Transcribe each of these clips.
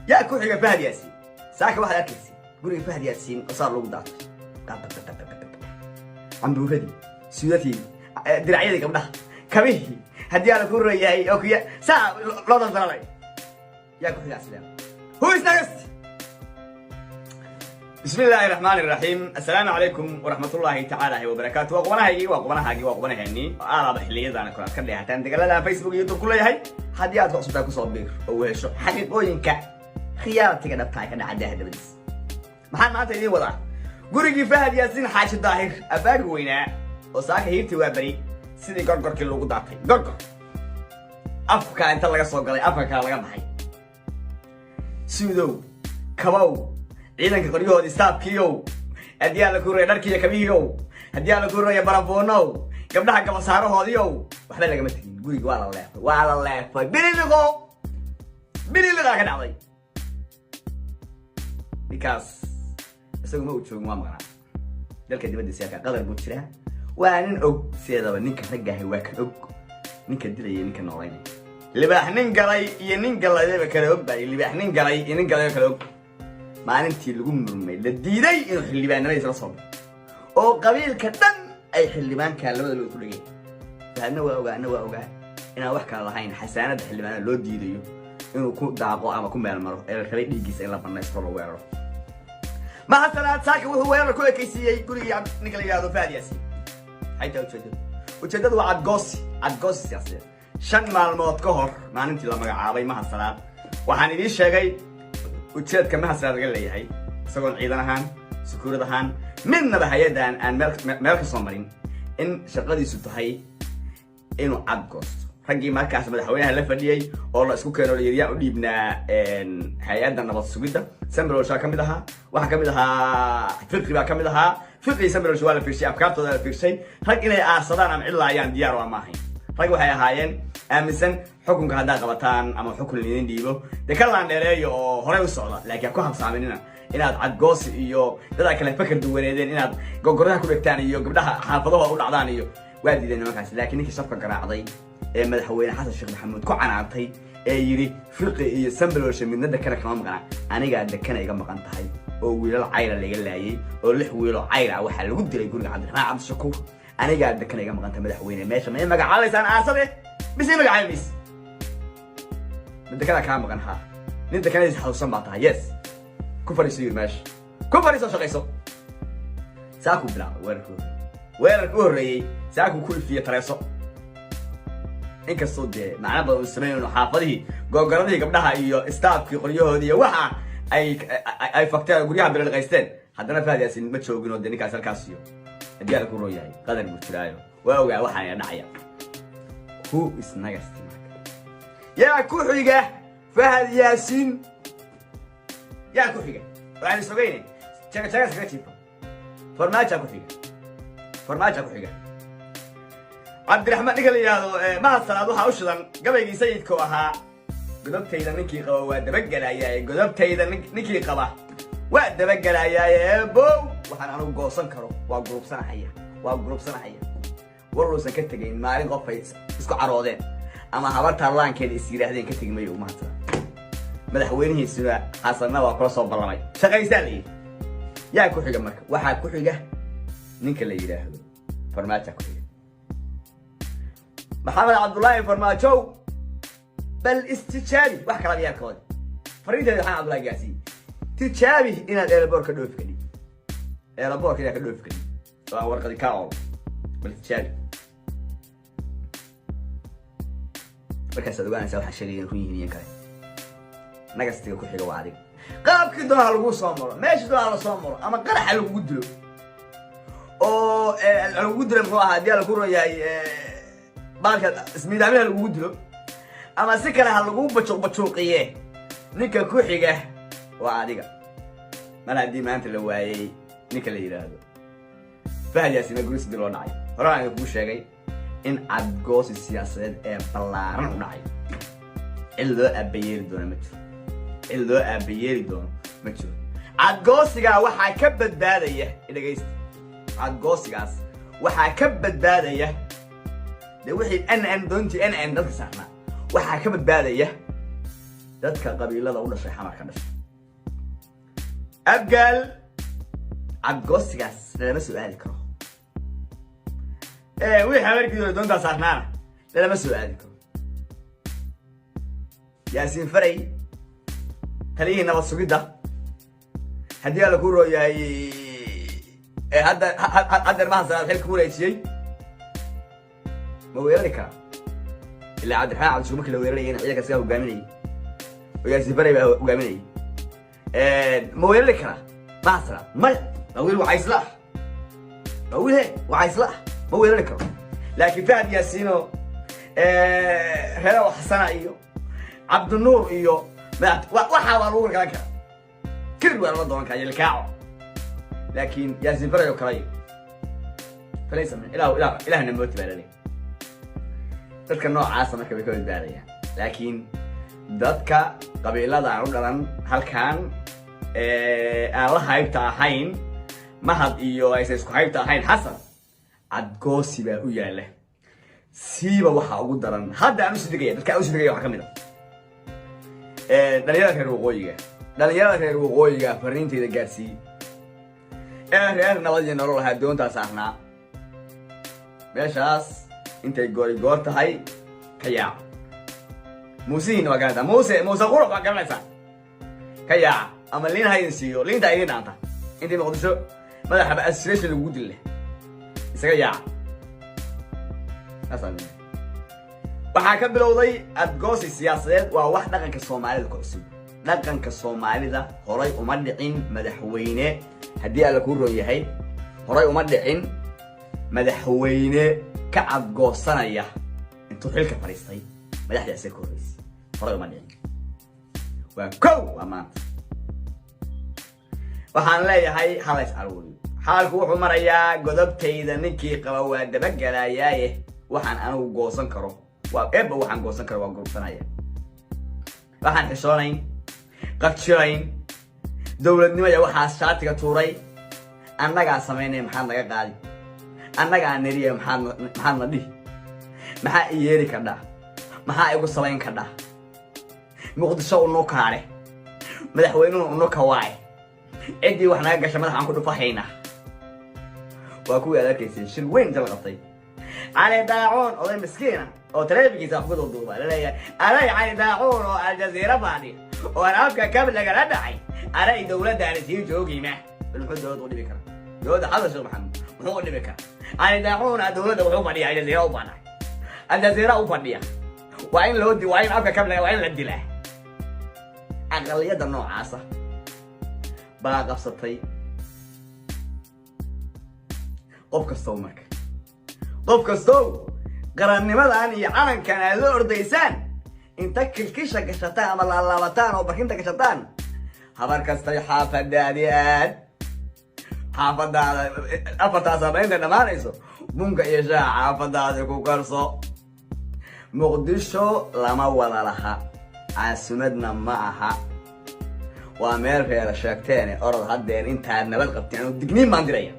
Yaa ku xiga Fahad Yaasiin? Saaka waxaad arkaysa guriga Fahad Yaasiin oo saar lagu daatay, cambuuradii, suudadii, diracyadii gabdhaha, kabihii, haddii aala ku royahay oo kuya saa loo daldalalay. Yaa ku xiga asleem? Who is next? Bismi illaahi raxmaani raxiim. Assalaamu calaykum waraxmatullaahi tacaala wabarakaatu. Waa qubanahaygii, waa qubanahaagii, waa qubanaheennii. Aalaaba xilliyadana kale aad ka dheehataan degalada Facebook iyo YouTube ku leeyahay. Haddii aad ku cusubtahay, kusoo biir oo wehesho xaqiiqooyinka khiyaaratiga dhabtaa ka dhaca daaha dabadiis. Maxaan maanta idiin wadaa? Gurigii Fahad Yaasiin Xaaji Daahir, abaagi weynaa, oo saaka hiirtii waa beri sidii gorgorkii lagu daatay. Gorgor afka inta laga soo galay, afka kale laga baxay. Suudow, kabow, ciidanka qoryahoodii, staafkiiow, haddii aan la ku raya dharkiiyo kabihiiow, haddii aan la ku raya barafonow, gabdhaha gabasaarahoodiow, waxba lagama tegin. Guriga waa la leefay, waa la leefay. Bililiqo, bililiqaa ka dhacday. Ninkaas isagu ma uu joogin, waa maqnaa dalka dibaddiisa, yaaka Qadar buu jiraa. Waa nin og. Sideedaba ninka raggahay waa kan og ninka dilaya, ninka noolaynaya. Libaax nin galay iyo nin galayba kala og baa. Libaax nin galay iyo nin galayba kala og. Maalintii lagu murmay, la diiday inuu xildhibaannimadiisa la soo baxo, oo qabiilka dhan ay xildhibaanka labada loo ku dhegeen, Fahadna waa ogaa, ana waa ogaa inaan wax kala lahayn. Xasaanadda xildhibaanada loo diidayo inuu ku daaqo ama ku meel maro ee la rabay dhiiggiisa in la banaysto, la weeraro. Mahasanaad saaka wuxuu weerar ku ekaysiiyey gurigii ninka la yidhahdo Fahad Yaasiin. Maxay tahay ujeedadu? Ujeeddadu waa cadgoosi, cadgoosi siyaasadeed. 5 maalmood ka hor, maalintii la magacaabay Mahasanaad, waxaan idiin sheegay ujeedka Mahasanaad laga leeyahay, isagoon ciidan ahaan, sukuurad ahaan, midnaba hay-addan aan meel ka soo marin, in shaqadiisu tahay inuu cadgoosto raggii markaas madaxweynaha la fadhiyey oo la isku keeno, la yidhi yaan u dhiibnaa hay-adda nabad sugidda. Sambalolsha ka mid ahaa, waxaa ka mid ahaa Fiqi baa ka mid ahaa. Fiqi, Sambalolsha waa la fiirshay, afkaartooda la fiirshay. Rag inay aarsadaan ama cidlaayaan diyaar waa ma ahayn. Rag waxay ahaayeen aaminsan xukunka haddaad qabataan ama xukun laidin dhiibo, dee ka laandheereeyo oo horey u socda, laakiin ha ku habsaaminina inaad cadgoosi iyo dad kale fakar duwaneedeen inaad gogordaha ku dhegtaan iyo gabdhaha xaafadahooda u dhacdaan iyo waa diideen nimankaasi. Laakiin ninkii shafka garaacday ee madaxweyne Xasan Sheekh Maxamuud ku canaantay ee yidhi Fiqi iyo Sambalolsha midna dekana kama maqnaa, anigaa dekana iga maqan tahay, oo wiilal cayra laga laayay, oo lix wiiloo cayra waxaa lagu dilay guriga Cabdiraxmaan Cabdishakuur, anigaa dekana iga maqan tahay, madaxweyne, meesha ma i magacaabaysaan aarsade mise i magacaabi mayse? Ma dekana kaa maqan? Haa, nin dekanadiisa xasuusan baa tahay. Yes, ku fadhiiso, yiri, meesha ku fadhiiso, shaqayso. Saakuu bilaabay weerarka horreeyey. Weerarka u horreeyey saakuu ku ifiye tareeso, inkastoo dee macno badan uu sameynayno, xaafadihii, googoradihii gabdhaha iyo staafkii qoryahoodii iyo waxa ay fakteen oo guryaha bililiqaysteen. Haddana Fahad Yaasin ma joogin oo dee ninkaas halkaas iyo haddii alla ku roon yahay Qadar buu jiraayo, waa ogaa waxaan ina dhacaya. Who is next marka? Yaa ku xiga Fahad Yaasiin? Yaa ku xiga? Waxaan is ogeyne jaga jagas kaga jiifa. Farmaaja ku xiga, Farmaaja ku xiga. Cabdiraxmaan ninka la yidhaahdo Mahad Salaad waxaa u shidan gabaygii sayidku ahaa: "Godobtayda ninkii qaba waa dabagelayaa, godobtayda ninkii qaba waa dabagelayaa, eebow waxaan anugu goosan karo waa gurubsanahaya, waa gurubsanahaya." Waluusan ka tegayn maalin qofay isku caroodeen ama habartaa laankeeda is yidhaahdeen ka tegi mayo Mahad Salaad. Madaxweynihiisuna Xasanna waa kula soo ballamay, shaqaysaa la yidhi. Yaa ku xiga marka? Waxaa ku xiga ninka la yidhaahdo Farmaaja ku xiga. Maxamed Cabdullaahi Farmaajow, bal istijaabi wax kalaba yaabkooda. Fariinteeda Maxamed Cabdullahi gaarsiiye: tijaabi inaad airport ka dhoofi kadhib, airportka inaad ka dhoofi kadhib oo aan warqadi kaa oolo, bal tijaabi. Markaasaad ogaanaysaa waxaan sheegaya in run yihiin iyo kale. Nagastiga ku xiga waa adiga. Qaabkii doona ha lagu soo maro, meeshii doona ha la soo maro, ama qaraxa lagugu dilo oo lagugu dilo, muxuu ahaa, haddii laku ron yahay baalka ismiidaamina lagugu dilo, ama si kale ha lagu bajuuq bajuuqiye, ninka ku xiga waa adiga. Mar haddii maanta la waayey ninka la yidhaahdo Fahad Yaasina guri sidii loo dhacay, hore aan kugu sheegay in cadgoosi siyaasadeed ee ballaaran u dhacay. Cid loo aabayeeli doono ma jiro, cid loo aabayeeli doono ma jiro. Cadgoosigaa waxaa ka badbaadaya, dhegaysta, cadgoosigaas waxaa ka badbaadaya de wixii n n doontii n n dadka saarnaa. Waxaa ka badbaadaya Dadka qabiilada u dhashay, Xamar ka dhashay, Abgaal, cadgoosigaas lalama soo aadi karo. Wixii Habarkiisa doontaa saarnaana lalama soo aadi karo. Yaasiin Faray, taliyihii nabad sugidda, haddii Alla ku rooyahay, hadda haddeer Maha Salaad xilka ku wareejiyey, ma weerari karaa? Ilaa Cabdiraxmaan Cabdishuur markii la weerarayayna ciidanka sigaa hogaaminayay oo Yaasiin Faray baa hogaaminayay. Ma weerari karaa Maha Salaad? Maya, waa wiil wacaysla ah, waa wiil he wacaysla ah, ma weerari karo. Laakiin Fahad Yaasiino, reero Xasana iyo Cabdinuur iyo waxaa waa lagu gargaran karaa, kibir waa lala doonan karaa iyo ilkaaco. Laakiin Yaasiin Faray oo kale falaysa. Ilah, ilah, ilahna mooti baa laleeyahay. Dadka noocaasa marka way ka badbaadayaan. Laakiin dadka qabiilada aan u dhalan halkan, aan la haybta ahayn Mahad iyo aysan isku haybta ahayn Xasan, cadgoosi baa u yaala. Siiba waxaa ugu daran hadda aan usii digaya, dadka aan usii digaya waxaa ka mid a dhalinyarada reer waqooyiga. Dhalinyarada reer waqooyiga fariintayda gaarsiiye ee reer Nabad iyo Nolol ahaa, doontaa saarnaa meeshaas intay goori goor tahay ka yaaca. Muusihiina waa garanaysaa, Muuse, Muuse Qurux waa garanaysaa. Ka yaaca ama liin ha idin siiyo, liinta idin dhaanta intii Muqdisho madaxaba assassination lagugu dili leh, isaga yaaca. Saasaan waxaa ka bilowday adgoosi siyaasadeed. Waa wax dhaqanka Soomaalida ku cusub. Dhaqanka Soomaalida horay uma dhicin madaxweyne, haddii Alla kuu roon yahay, horay uma dhicin madaxweyne ka cadgoosanaya intuu xilka fadhiistay madaxdii asaga ka horreysay. Horay uma dhicin, waa kow, waa maanta. Waxaan leeyahay halays aruuriyo. Xaalku wuxuu marayaa godobtayda ninkii qaba waa dabagelayaaye. Waxaan anigu goosan karo waa eba, waxaan goosan karo waa gursanaya. Waxaan xishoonayn, qabjirayn, dowladnimaya waxaas shaatiga tuuray annagaa samaynaya. Maxaad naga qaadi? Annagaa niriya. Maxaad na dhihi? Maxaa i yeeri kardhaa? Maxaa igu samayn kardhaa? Muqdisho unu kaare, madaxweynuhu unu kawaaye. Ciddii wax naga gasha madaxaan ku dhufahaynaa. Waa kuwii aad arkaysay shir weyn inta la qabtay. Cali Daacuun, oday miskiina oo taleefankiisa wax ku duuduuba, laleeyahay aray Cali Daacuun oo Aljaziira fadhiya oo aan afka kab lagala dhacay, aray dowladdaani sii joogima. Bal muxuu dowladda u dhibi karaa? Dowladda Xasan Sheekh Maxamed muxuu u dhibi karaa Cali Daacuun? A dowladda wuxuu fadhiya Aljaziira u fadhiya, Aljaziira u fadhiya. Waa in loo di, waa in afka kab laga, waa in la dilaa. Aqaliyadda noocaasa baa qabsatay qof kastow. Marka qof kastow qarannimadan iyo calankan aad la ordaysaan, inta kilkisha gashataan ama laalaabataan oo barkinta gashataan, habar kastay xaafadaadi aad, xaafadaada afartaa samaynta dhammaanayso, bunka iyo shaaha xaafadaadi ku karso. Muqdisho lama wada laha, caasimadna ma aha, waa meel reera sheegteene. Orod haddeen intaad nabad qabteen. Anu digniin baan diraya.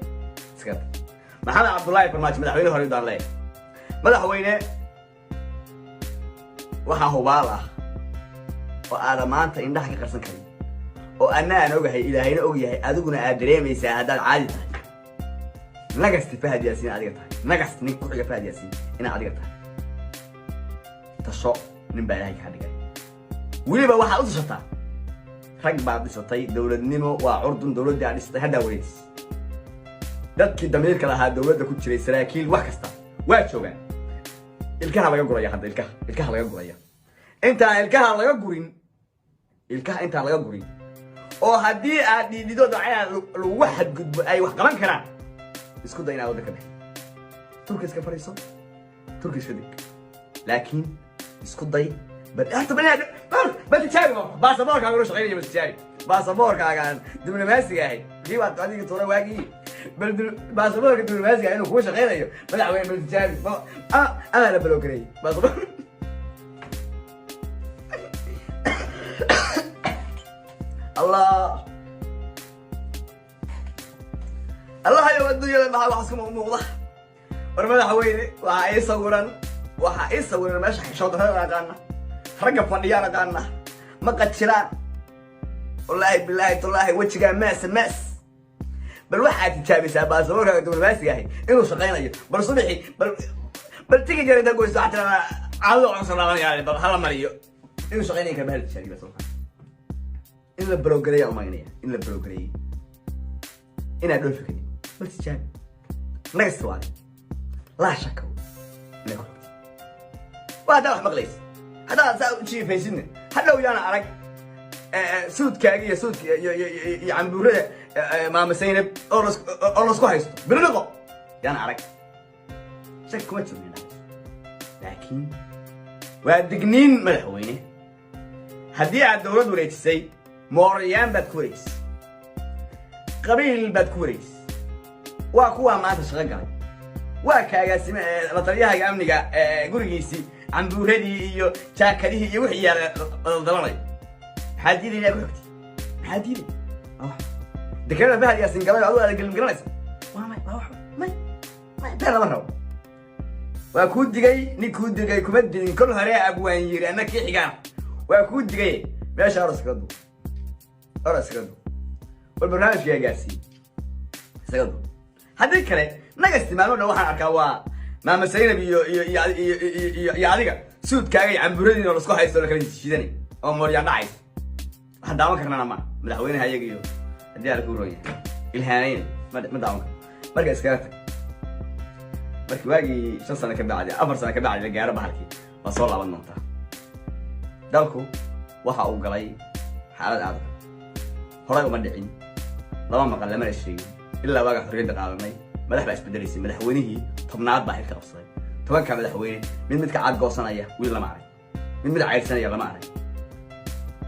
Iska Maxamed Cabdullaahi Farmaajo, madaxweyne hore daan leeyahay, madaxweyne, waxaa hubaal ah oo aada maanta indhaha ka qarsan karin oo anna aan ogahay, Ilaahayna og yahay, adiguna aad dareemaysaa haddaad caadi tahay, nagasti Fahad Yaasiin adiga tahay, nagast nin ku xiga Fahad Yaasiin inaad adiga tahay. Tasho, nin baa Ilahay kaa dhigay. Weliba waxaad u tashataa rag baad dhisatay. Dowladnimo waa curdun. Dowladdii aad dhisatay haddaa wareejis. Dadkii damiirka lahaa, dowladda ku jiray, saraakiil, wax kasta waa joogaan. Ilkaha laga guraya hadda, ilkaha laga guraya. Intaan ilkaha laga gurin, ilkaha intaan laga gurin, oo haddii aad dhiidhido dacinaad lagu xadgudbo ay wax qaban karaan, isku day inaad waddanka bixi. Turki iska fadhiiso, Turki iska deg, laakiin isku day bal horta bal tijaabi baasaboorkaaga ula shaqaynaya. Bal tijaabi baasaboorkaagaan diblomaasiga ahay, kii baad adiga tuura waagii. Bal baasaboorka diblomaasiga inuu kuu shaqaynayo, madaxweyne, bal tijaabi. Amaa la baloo gareeyey baasaboor. Allah, Allah yo, adduunyada maxaa wax iska muuqda? War madaxweyne, waxaa ii sawiran, waxaa ii sawiran meesha xishood darrada aqaana, ragga fadhiyaan aqaana. Ma qajiraan. Wallaahi, bilaahi, tallaahi, wejigaa maasa maas. Bal waxaad tijaabisaa baasaboorkaaga diblomaasiga ahi inuu shaqaynayo. Bal subaxii bal tigi jara intaa goysto, waxaa tiradaa caado cunsa laabanaya, bal hala mariyo inuu shaqaynayo kara. Bahal tijaabiyo baasaboorka in la block gareeya umaynaya, in la block gareeyey, inaad dhoofi kadib. Bal tijaabi nagas waale, laa shaka inay ku xogtay. Waa haddaa wax maqlaysa, haddaad saa u jiifaysidna, hadhow yaana arag suudkaaga iyo suudka iyo cambuurada maama Saynab oo lasku haysto birliqo, yaana arag. Shak kuma jirno, laakiin waa digniin. Madaxweyne, haddii aad dowlad wareejisay, moorayaan baad ku wareejisay, qabiil baad ku wareejisay. Waa kuwaa maanta shaqo galay, waa kaagaasime la taliyahayga amniga gurigiisii cambuuradii iyo jaakadihii iyo wixii yaala daldalanay. Maxaa diiday inaa ku xigtay? Maxaa diiday? Dekenada Fahad Yaasin galay adigu aada gelin garanaysa. Waa may, waa wax may may been lama rabo. Waa kuu digay nin kuu digay kuma dilin kol hore. Abwaan yiri anna kii xigaana waa kuu digay. Meesha oras kaga duub, oras kaga duub. War barnaamijka gaarsiiye, isaga duub. Haddii kale nagasti maalmo dhan waxaan arkaa waa maama Saynab iyo adiga suudkaaga iyo camburadiin oo lasku haysto, la kala shiidanay oo mooryaan dhacayso. Waxaan daawan karnana ma madaxweynaha iyaga iyo haddii ala ku roon yahay ilhaanayna ma daawan karno. Marka iskaga tag. Marki waagii 5 sano ka bacdi, 4 sano ka bacdi la gaaro bahalkii, waa soo laaban doontaa. Dalku waxa uu galay xaalad adag, horay uma dhicin, lama maqal, lamana sheegin ilaa waaga xorriyadda qaadanay. Madax baa isbedelaysay, madaxweynihii 10aad baa xilka qabsaday. 10ka madaxweyne mid midka caad goosanaya wiil lama arag, mid mid caydhsanaya lama arag.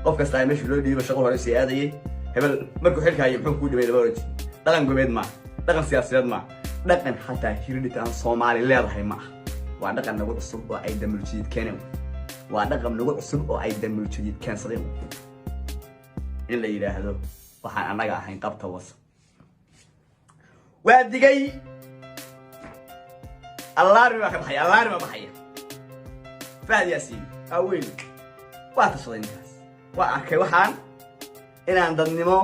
Qof kasta ay meeshii loo dhiibo shaqo hore sii aadayay. Hebel markuu xilka hayay muxuu kuu dhibay lama oran jirin. Dhaqan gobeed maaha, dhaqan siyaasadeed maaha, dhaqan xataa hiridhita aan Soomaali leedahay ma aha. Waa dhaqan nagu cusub oo ay damuljadiid keeneen. Waa dhaqan nagu cusub oo ay damuljadiid keensadeen in la yidhaahdo waxaan annaga ahayn qabta wasa. Waa digay, allaarmi baa ka baxaya, allaarmi baa baxaya. Fahad Yaasiin aweyn waa tashaday ninkaas, waa arkay waxaan inaan dadnimo,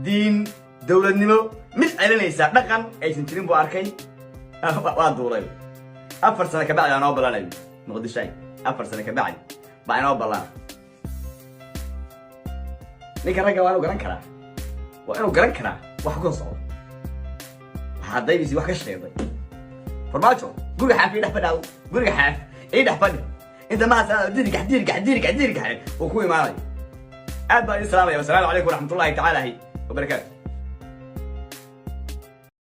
diin, dowladnimo mid celinaysaa dhaqan aysan jirin buu arkay. Waa duulay. 4 sano kabacdi baa noo ballanayo Muqdisho. 4 sano kabacdi baa inoo ballana. Ninka ragga waa inuu garan karaa, waa inuu garan karaa wax ku socdo. Waxaa daybisi wax ka sheegay Farmaajo: guriga Xaaf ii dhex fadhaawo, guriga Xaaf ii dhex fadhi inta maha dirgax dirgax dirgax dirgax uu ku imaanayo. Aad baan idin salaamaya. Wasalaamu calaykum waraxmatullahi tacaala wabarakaatu.